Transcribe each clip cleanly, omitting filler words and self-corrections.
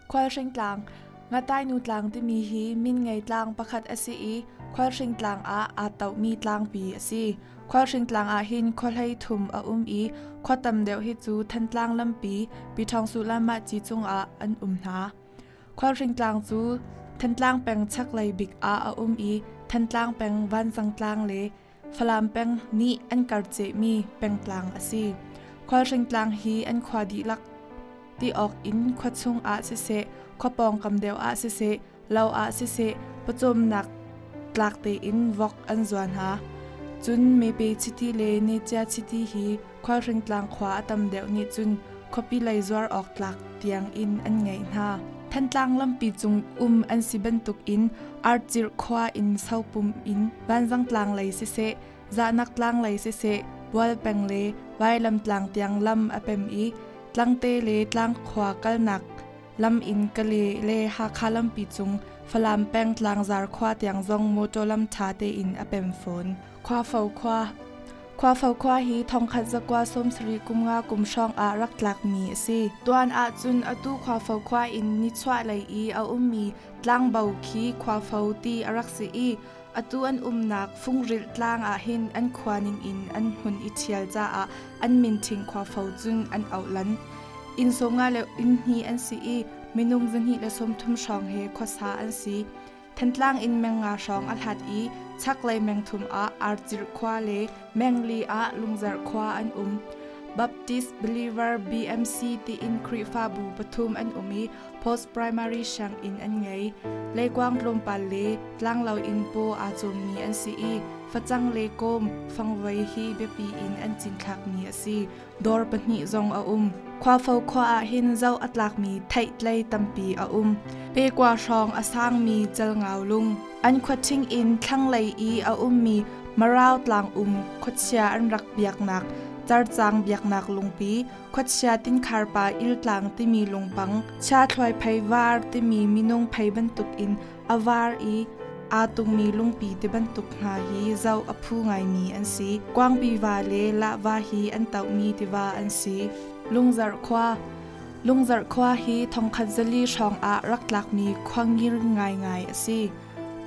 Khualhring tlang Ngatainu tlang timi hi min ngei tlang pakhat a si i Khualhring tlang ah aa tohmi tlangpi a si. Khualhring tlang ah hin khuahlei thum a um i khua tam deuh hi cu Thantlang lampi Piṭhawngsuh Lamahci cungah an um hna. Khualhring tlang cu Thantlang peng chaklei bik ah a um i Thantlang peng Vanzang tlang le Falam peng nih an karcehmi pengtlang a si. Khualhring tlang hi an khua dihlak ti awk in khua chung ah siseh, khua pawngkam deuh ah siseh, lo ah siseh, pawcawmnak tlak tein vok an zuan hna. Cun mepe chiti le necia chiti hi Khualhring tlang khua a tam deuh nih cun khuapi lei zuar awk tlak tiang in an ngeih hna. Thantlang lampi cung um an si bantuk in Arcirh khua in Sopum in Vanzang tlang lei siseh, Zahnak tlang lei siseh, Bual peng le Vailam tlang tiang lam a pem i Tlangte le Tlangkhua kalnak lam in Kale le Hakha lampi cung Falam peng Tlangzar khua tiang zong motor lam ṭha tein a pem fawn. Khuafo khua Khuafo khua hi thongkhat zakua sawmsarih kum nga kum hrawng ah rak tlakmi a si. Tuan ahcun atu Khuafo khua in nichuahlei i a ummi tlangbo khi Khuafo ti a rak si i atu an umnak Fungrilh tlang ah hin an khua ningin an hun i ṭhial caah an min ṭhing Khuafo cun an auh lan. Inn sawmnga le inn hnih an si i minung 230 hrawng he khuasa an si. Thantlang in meng nga hrawng a hlat i chaklei meng thum ah Arcirh khua le mengli ah Lungzarh khua an um. Baptist Believer BMC tiin Khrihfabu pathum an um i post primary sianginn an ngei. Leikuang tlawmpal le tlanglo in paw aa cawmmi an si i facang le kawm fangvoi hi biapi in an cinthlakmi a si. Dawr pahnih zong a um. Khuafo khua ah hin zoh a tlakmi theihtlei tampi a um. Pekua hrawng a sangmi calngau lung. An khuaṭhing in thlanglei i a ummi Marau tlang um khuachia an rak biaknak carcang biaknak lungpi, khuachia tinkharpa iltlang timi lungpang, chiathluai phei var timi minung phei bantukin a var i aa tungmi lungpi ti bantuk hna hi zoh a phu ngaimi an si. Kuangpi va le Lahva hi an tohmi tiva an si. Lungzarh khua Lungzarh khua hi thongkhat zali hrawng ah rak tlakmi khua ngir ngaingai a si.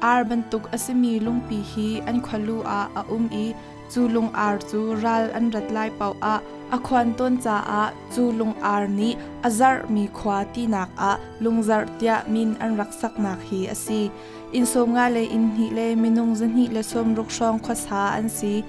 Ar bantuk a simi lungpi hi an khualu ah a um i cu lung ar cu ral an rat lai paoh ah a khuan tawn caah cu lung ar nih a zarhmi khua tinak ah lungzarh tiah min an rak saknak hi a si. Inn sawmnga le inn hnih le minung 260 hrawng khuasa an si.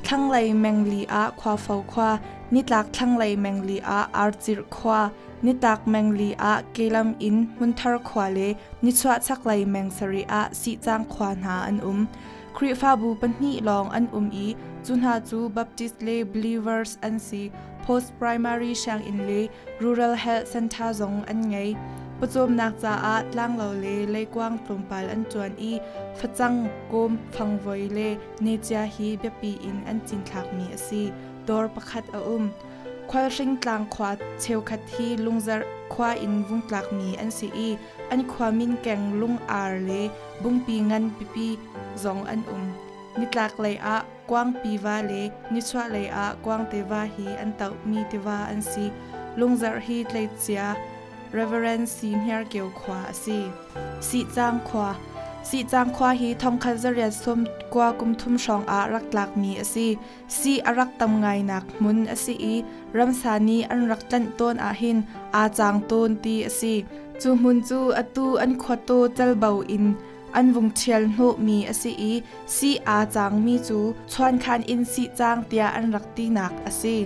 Thlanglei mengli ah Khuafo khua, nitlak thlanglei mengli ah Arcirh khua, nitlak mengli ah Kelam in Hmunthar khua le nichuah chaklei meng sarih ah Sihcang khua hna an um. Khrihfabu pahnih lawng an um i cu hna cu Baptist le Believers an si. Post-primary sianginn le Rural Health Center zong an ngei. Pawcawmnak caah tlanglo le leikuang tlawmpal an ṭuan i facang, kawm, fangvoi le necia hi biapi in an cinthlakmi a si. Dawr pakhat a um. Khualhring tlang khua cheukhat hi Lungzarh khua in vung tlakmi an si i an khua min keng lung ar le bungpi ngan pipi zong an um. Nitlaklei ah Kuangpi va le nichuahlei ah Kuangte va hi an tohmi tiva an si. Lungzarh hi tleicia Reverend Si Hniarkeu khua a si. Sihcang khua Sihcang khua hi thongkhat zariat sawm kua kum thum hrawng ah rak tlakmi a si. Si a rak tam ngainak hmun a si i ramsa nih an rak tlanh tawn ahhin aa cang tawn ti a si. Cu hmun cu atu an khuataw calbo in an vung ṭhial hnawhmi a si i si aa cangmi cu chuankhan in sihcang tiah an rak tinak a si.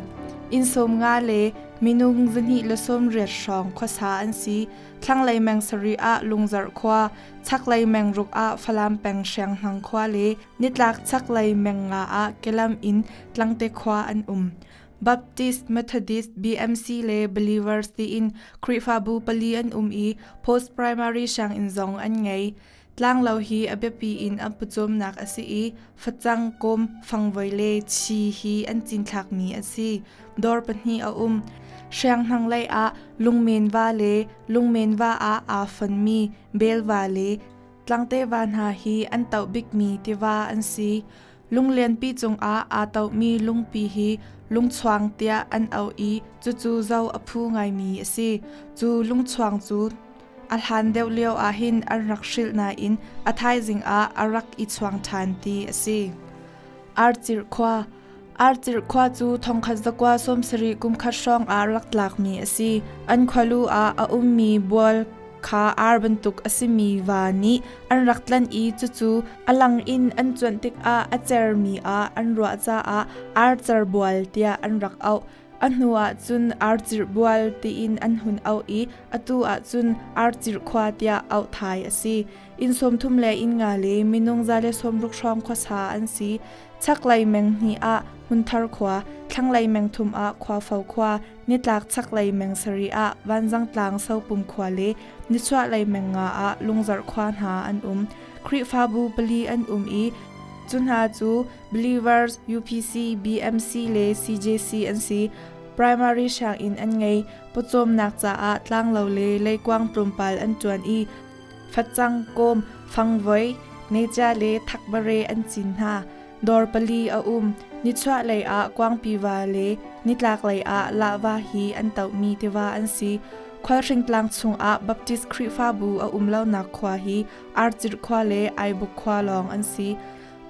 Inn sawm nga le minung 290 hrawng khuasa an si. Thlanglei meng sarih ah Lungzarh khua, chaklei meng ruk ah Falam peng Hrianghnang khua le nitlak chaklei meng nga ah Kelam in Tlangte khua an um. Baptist, Methodist, BMC le Believers tiin Khrihfabu pali an um i post-primary sianginn zong an ngei. Tlanglo hi a biapi in an pawcawmnak a si i facang, kawm, fangvoi le chi hi an cinthlakmi a si. Dawr pahnih a um. Hrianghnang lei ah Lungmen va le Lungmen va ah aa fonmi Belva le Tlangte va hna hi an toh bikmi tiva an si. Lunglianpi cungah aa tohmi lungpi hi lungchuang tiah an auh i cucu zo a phu ngaimi a si. Cu lungchuang cu A hlan deuh lio ahhin an rak hrilh nain a thaizing ah a rak i chuang ṭhan ti a si. Arcirh khua Arcirh khua cu 1970 kumkhat hrawng ah rak tlakmi a si. An khualu ah a ummi bual kha ar bantuk a simi va nih an rak tlanh i cucu a lang in an cuanh tikah a cermi ah an ruah caah arcer bual tiah an rak auh. A hnu ah cun arcirh bual tiin an hun auh i atu ah cun arcirh khua tiah auh thai a si. Inn 30 le inn nga le minung 160 hrawng khuasa an si. Chaklei meng hnih ah Hmunthar khua, thlanglei meng thum ah Khuafo khua, nitlak chaklei meng sarih ah Vanzang tlang Sopum khua le nichuahlei meng nga ah Lungzarh khua hna an um. Khrihfabu pali an um i cu hna cu Believers, UPC, BMC le CJC an si. Primary sianginn an ngei. Pawcawmnak caah tlanglo le leikuang tlawmpal an ṭuan i facang, kawm, fangvoi, necia le thakbare an cin hna. Dawr pali a um. Nichuahlei ah Kuangpiva le nitlaklei ah Lahva hi an tohmi tiva an si. Khualhringtlang chungah Baptist Khrihfabu a um lonak khua hi Arcirh khua le Aibuk khua lawng an si.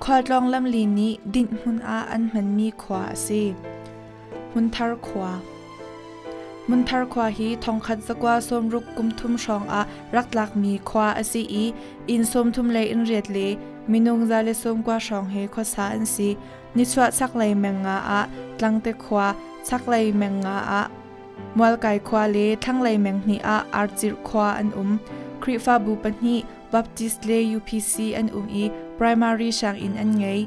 Khualtlawng lamli nih dinh hmun ah an hmanmi khua a si. Hmunthar khua Hmunthar khua hi 1960 kum thum hrawng ah rak tlakmi khua a si i inn 30 le inn riat le minung 190 hrawng he khuasa an si. Nichuah chaklei meng nga ah Tlangte khua, chaklei meng nga ah Mualkai khua le thlanglei meng hnih ah Arcirh khua an um. Khrihfabu pahnih Baptist le UPC an um i primary sianginn an ngei.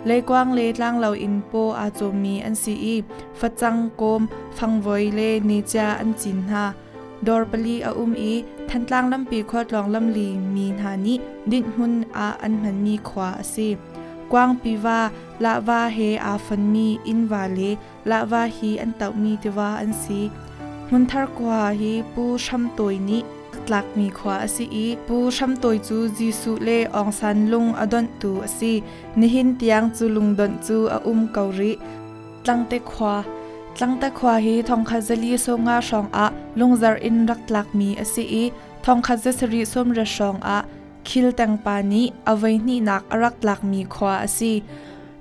Leikuang le tlanglo in paw aa cawmmi an si i facang, kawm, fangvoi le necia an cin hna. Dawr pali a um i Thantlang lampi khualtlawng lamli mi hna nih dinhhmun ah an hmanmi khua a si. Kuangpi va, Lahva he aa fonmi innva le Lahva hi an tohmi tiva an si. Hmunthar khua hi Pu Hram Tawi nih tlakmi khua a si i Pu Hram Tawi cu Jesuh le Aung San lung a donhtu a si. Nihin tiang cu lungdonh cu a um ko rih. Tlangte khua Tlangte khua hi thongkhat zali sawmnga hrawng ah lungzarh in rak tlakmi a si i thongkhat zasarih sawmriat hrawng ah Khil Tengpa nih a voihnihnak a rak tlakmi khua a si.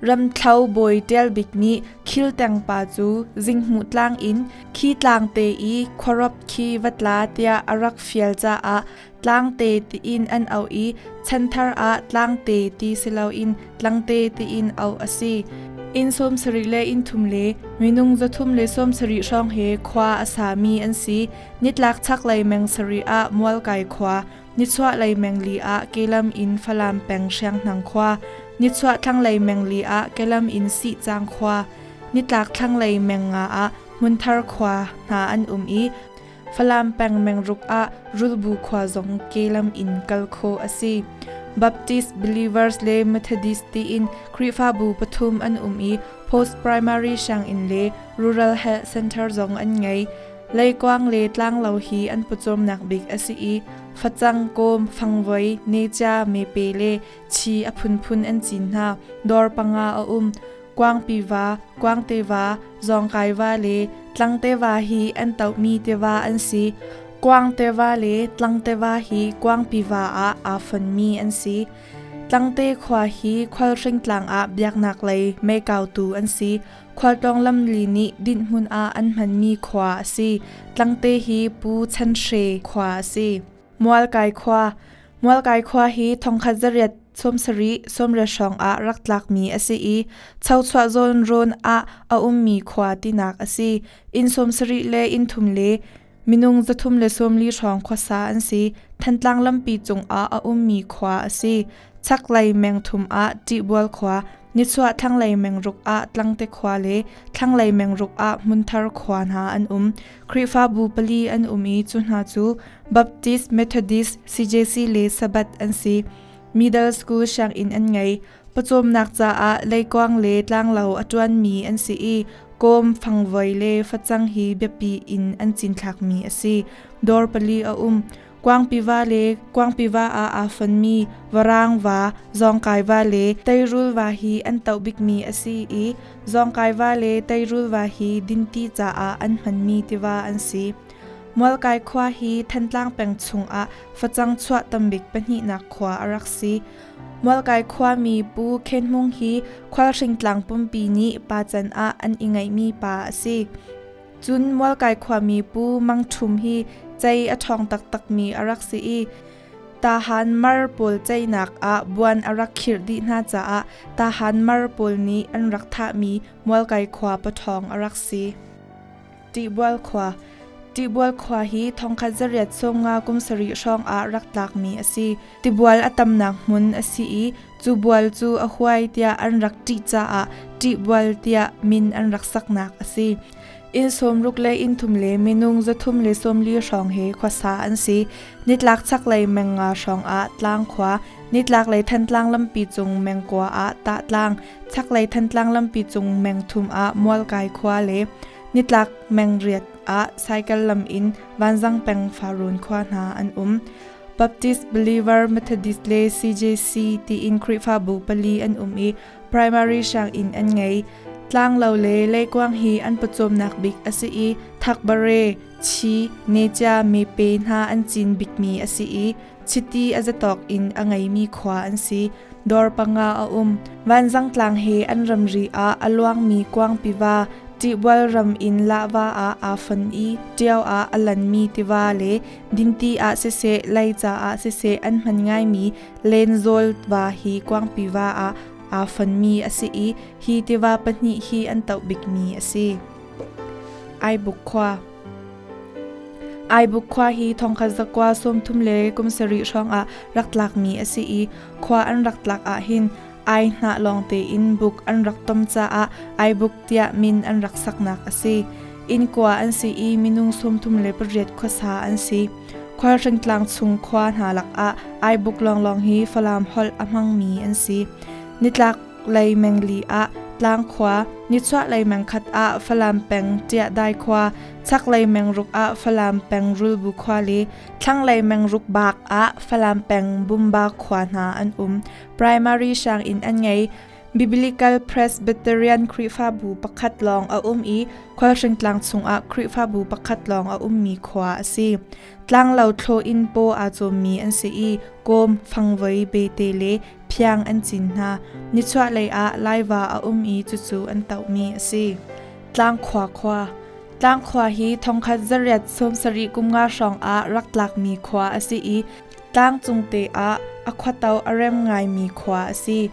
Ramthlo bawi Ṭial Bik nih Khil Tengpa cu Zinghmuh tlang in khi tlangte i khuarop khi va tla tiah a rak fial caah tlangte tiin an auh i chanthar ah tlangte ti si loin tlangte tiin auh a si. Inn 70 le inn thum le minung 370 hrawng he khua a sami an si. Nitlak chaklei meng sarih ah Mualkai khua, nichuahlei mengli ah kelam in Falam peng Hrianghnang khua, nichuah thlanglei mengli ah kelam in Sihcang khua, nitlak thlanglei mengnga ah Hmunthar khua hna an um i Falam peng mengruk ah Rulbu khua zong kelam in kal khawh a si. Baptist Believers le Methodist tiin Khrihfabu pathum an um i Post Primary sianginn le Rural Health Center zong an ngei. Leikuang le tlanglo hi an pawcawmnak bik a si i facang, kawm, fangvoi, necia, mepe le chi a phunphun an cin hna. Dawr panga a um. Kuangpi va, Kuangte va, Zawngkai va le Tlangte va hi an tohmi tiva an si. Kuangte va le Tlangte va hi Kuangpi va ah aa fonmi an si. Tlangte khua hi Khualhring tlang ah biaknak lei meikautu an si. Khualtlawng lamli nih dinhhmun ah an hmanmi khua a si. Tlangte hi Pu Chan Hre khua a si. Mualkai khua Mualkai khua hi thongkhat zariat 70 sawmriat hrawng ah rak tlakmi a si i chochuah zawn rawn ah a ummi khua tinak a si. Inn 70 le inn thum le minung 340 hrawng khuasa an si. Thantlang lampi cungah a ummi khua a si. Chaklei meng thum ah Ṭihbual khua, nichuah thlanglei mengruk ah Tlangte khua le thlanglei mengruk ah Hmunthar khua hna an um. Khrihfabu pali an um i cu hna cu Baptist, Methodist, CJC le Sabbath an si. Middle school sianginn an ngei. Pawcawmnak caah leikuang le tlanglo a ṭuanmi an si i kawm, fangvoi le facang hi biapi in an cinthlakmi a si. Dawr pali a um. Kuangpiva le Kuangpiva ah aa fonmi Varang va, Zawngkai va le Teirul va hi an toh bikmi a si i Zawngkai va le Teirul va hi dinti caah an hmanmi tiva an si. Mualkai khua hi Thantlang peng chungah facang chuah tambik pahnihnak khua a rak si. Mualkai khuami Pu Khen Hmung hi Khualhringtlang pumpi nih pa can ah an i ngeihmi pa a si. Cun Mualkai khuami Pu Mang Ṭhum hi cei a ṭhawng taktakmi a rak si i Tahan mar pawl ceihnak ah buan a rak khirh dih hna caah Tahan mar pawl nih an rak thahmi Mualkai khua paṭhawng a rak si. Ṭihbual khua Ṭihbual khua hi thongkhat zariat sawmnga kum sarih hrawng ah rak tlakmi a si. Tibual a tamnak hmun a si i cu bual cu a huai tiah an rak ṭih caah Ṭihbual tiah min an rak saknak a si. Inn sawmruk le inn thum le minung 340 hrawng he khuasa an si. Nitlak chaklei mengnga hrawng ah Tlangkhua, nitlaklei Thantlang lampi cung mengkua ah Tahtlang, chaklei Thantlang lampi cung mengthum ah Mualkai khua le nitlak mengriat ah cycle lam in Vanzang peng Farun khua hna an um. Baptist Believer Methodist le CJC tiin Khrihfabu pali an um i primary sianginn an ngei. Tlanglo le leikuang hi an pawcawmnak bik a si i thakbare, chi, necia, mepe hna an cin bikmi a si i chiti a zatawk in a ngeimi khua an si. Dawr panga a um. Vanzang tlang he an ramri ah a luangmi Kuangpiva, Ṭihbual ram in Lahva ah aa fon i Ṭio ah a lanmi tiva le dinti ah siseh, lei caah siseh an hman ngaimi Lenzawl va hi Kuangpiva ah aa fonmi a si i hi tiva pahnih hi an toh bikmi a si. Aibuk khua Aibuk khua hi thongkhat zakua sawmthum le kum sarih hrawngah rak tlakmi a si i khua an rak tlak ahhin ai hnah lawng tein buk an rak tom caah Aibuk tiah min an rak saknak a si. Inn kua an si i minung 38 khuasa an si. Khualhringtlang chung khua hna lakah Aibuk lawnglawng hi Falam holh a hmangmi an si. Nitlak lei mengli ah Tlangkhua, nichuahlei mengkhat ah Falam peng Ṭiahdai khua, chaklei mengruk ah Falam peng Rulbu khua le thlanglei mengruk bak ah Falam peng Bumba khua hna an um. Primary sianginn an ngei. Biblical Presbyterian Khrihfabu pakhat lawng a um i Khualhringtlang chungah Khrihfabu pakhat lawng a ummi khua a si. Tlanglo thlaw in paw aa cawmmi an si i kawm, fangvoi, bete le phiang an cin hna. Nichuahlei ah Laiva a um i cucu an tohmi a si. Tlangkhua khua Tlangkhua hi thongkhat zariat sawmsarih kum nga hrawng ah rak tlakmi khua a si i tlangcung te ah a khuato a rem ngaimi khua a si.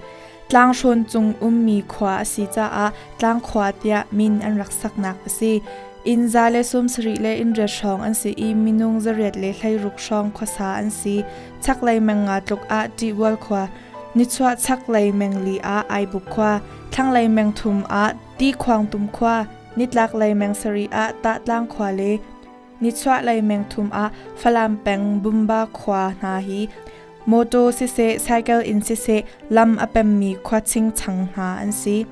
Tlanghrawn cung ummi khua a si caah Tlangkhua tiah min an rak saknak a si. Inn 170 le inn riat hrawng an si i minung 816 hrawng khuasa an si. Chaklei mengnga tluk ah Ṭihbual khua, nichuah chaklei mengli ah Aibuk khua, thlanglei mengthum ah Tikhuangtum khua, nitlaklei mengsarih ah Tahtlang khua le nichuahlei mengthum ah Falam peng Bumba khua hna hi mawṭaw siseh, cycle in siseh lam a pemmi khua chingchang hna an si.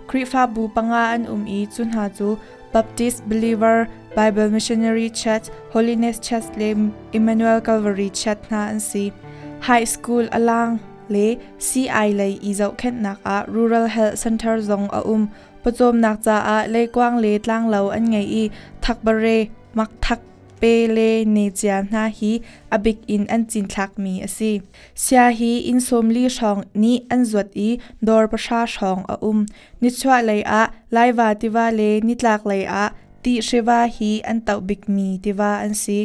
Khrihfabu panga an um i cu hna cu Baptist Believer, Bible Missionary Church, Holiness Church le Emmanuel Calvary Church hna an si. High school a lang le CI lei i zohkhenhnak ah Rural Health Center zong a um. Pawcawmnak caah leikuang le tlanglo an ngei i thakbare, makthak, pe le necia hna hi a bik in an cinthlakmi a si. Sia hi inn 40 hrawng nih an zuat i dawr pahra hrawng a um. Nichuahlei ah Laiva tiva le nitlaklei ah Tihriva hi an toh bikmi tiva an si.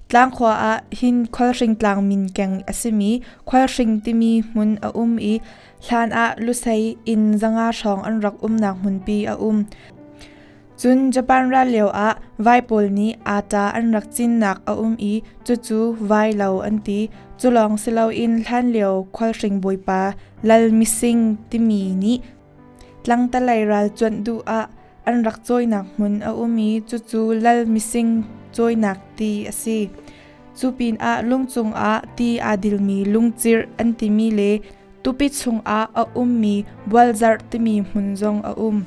Tlangkhua ah hin Khualhring tlang min keng a simi Khualhring timi hmun a um i hlan ah Lusei inn 500 hrawng an rak umnak hmunpi a um. Cun Japan ral lioah vai pawl nih ata an rak cinnak a um i cucu vai lo an ti. Cu lawng si loin hlanlio khualhring bawipa Lal Mising timi nih tlangtalei ral cuanh duh ah an rak cawinak hmun a um i cucu Lal Mising cawinak ti a si. Cu pinah lungcung ah ti aa dilmi lungcirh an timi le tupi chungah a ummi bualzarh timi hmun zong a um.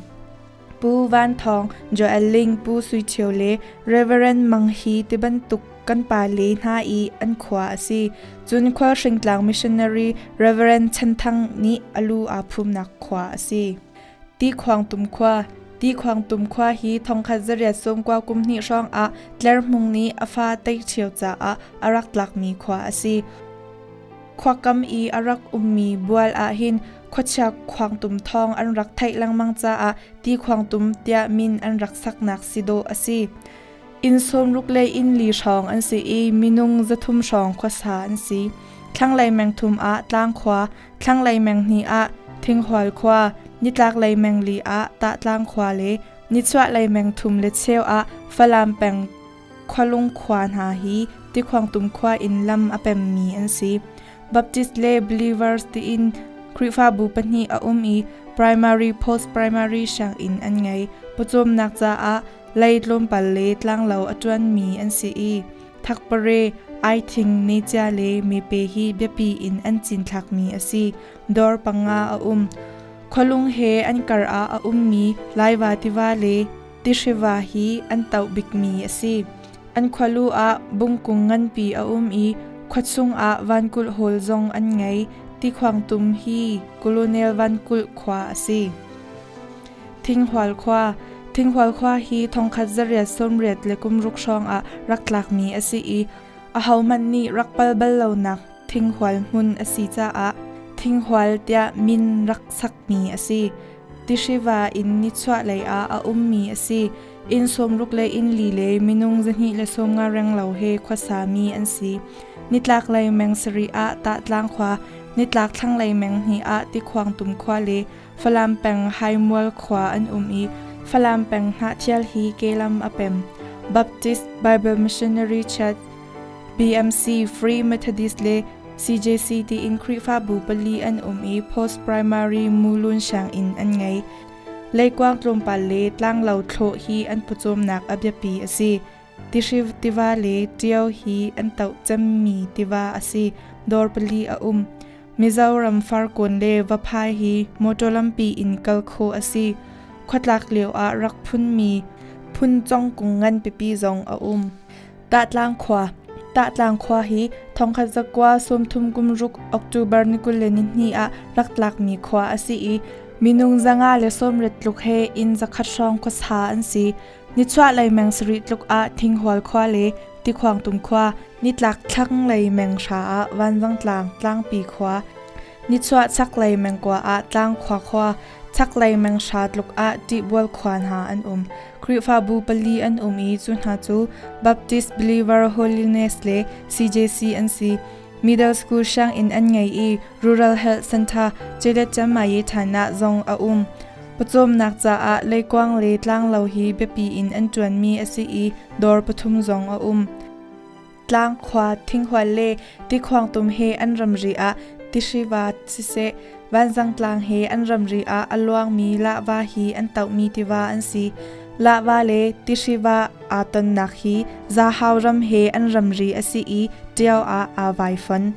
Pu Van Thawng, Joel Ling, Pu Sui Ṭhio le Reverend Mang Hi tibantuk kan pale hna i an khua a si. Cun Khualhringtlang missionary Reverend Chan Thang nih a lu aa phumnak khua a si. Tikhuangtum khua. Tikhuangtum khua hi 1990 kum hnih hrawng ah Tlerhmung nih a fa teiṭhio caah a rak tlakmi khua a si. Khuakam i a rak ummi bual ahhin khuachia khuangtum thawng an rak theih lengmang caah Tikhuangtum tiah min an rak saknak si dawh a si. Inn 60 le inn li hrawng an si i minung 300 hrawng khuasa an si. Thlanglei mengthum ah Tlangkhua, thlanglei menghnih ah Thinghual khua, nitlaklei mengli ah Tahtlang khua le nichuahlei mengthum le cheu ah Falam peng Khualung khua hna hi Tikhuangtum khua in lam a pemmi an si. Baptist le Believers tiin Khrihfabu pahnih a um i primary post-primary sianginn an ngei. Pawcawmnak caah lei tlawmpal le tlanglo a ṭuanmi an si i thakpare, aithing, necia le mepe hi biapi in an cinthlakmi a si. Dawr panga a um. Khualung he an kar ah a ummi Laiva tiva le Tihriva hi an toh bikmi a si. An khualu ah bungkung nganpi a um i khuachung ah vankulh hawl zong an ngei. Tikhuangtum hi Colonel Vankulh khua a si. Thinghual khua Thinghual khua hi 1986 hrawng ah rak tlakmi a si i ahohmanh nih rak pal bal lonak thinghual hmun a si caah Thinghual tiah min rak sakmi a si. Tihriva in nichuahlei ah a ummi a si. Inn 60 le inn li le minung 250 renglo he khuasami an si. Nitlaklei meng sarih ah Tahtlang khua, nitlak thlanglei meng hnih ah Tikhuangtum khua le Falam peng Haimual khua an um i Falam peng Hnahthial hi kelam a pem. Baptist Bible Missionary Church, BMC, Free Methodist le CJC tiin Khrihfabu pali an um i post-primary mulun sianginn an ngei. Leikuang tlawmpal le tlanglo thlawh hi an pawcawmnak a biapi a si. Tihriv tiva le Ṭio hi an toh cemmi tiva a si. Dawr pali a um. Mizoram Farkawn le Vaphai hi motor lampi in kal khawh a si. Khuatlak lio ah rak phunmi phuncong kung ngan pipi zong a um. Tahtlang khua Tahtlang khua hi 1936 October ni 22 ah rak tlakmi khua a si i minung 190 tluk he inn 100 hrawng khuasa an si. Nichuahlei meng sarih tluk ah Thinghual khua le Tikhuangtum khua, nitlak thlanglei meng hra ah Vanzangtlang Tlangpi khua, nichuah chaklei meng kua ah Tlangkhua khua, chaklei meng hra tluk ah Ṭihbual khua hna an um. Khrihfabu pali an um i cu hna cu Baptist Believer Holiness le CJC an si. Middle School sianginn an ngei i Rural Health Center Celetcamaye Thana zong a um. Pawcawmnak caah leikuang le tlanglo hi biapi in an ṭuanmi a si i dawr pathum zong a um. Tlangkhua, Thinghual le Tikhuangtum he an ramri ah Tihriva siseh, Vanzangtlang he an ramri ah a luangmi Lahva hi an tohmi tiva an si. Lahva le Tihriva aa tonnak hi Zahau ram he an ramri a si i Ṭio ah aa vai fon.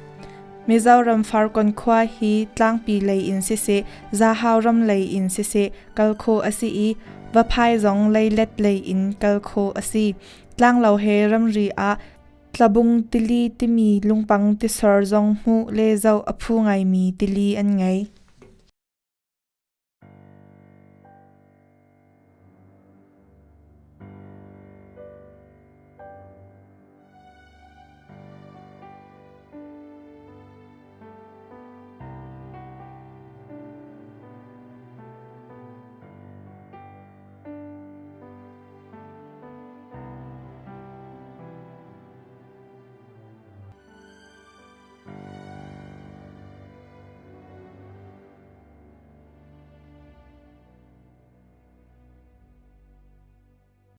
Mizoram Farkawn khua hi tlangpi lei in siseh, Zahau ram lei in siseh kal khawh a si i Vaphai zong leilet lei in kal khawh a si. Tlanglo he ramri ah Tlabung tili timi lungpang tisor zong hmuh le zoh a phu ngaimi tili an ngei.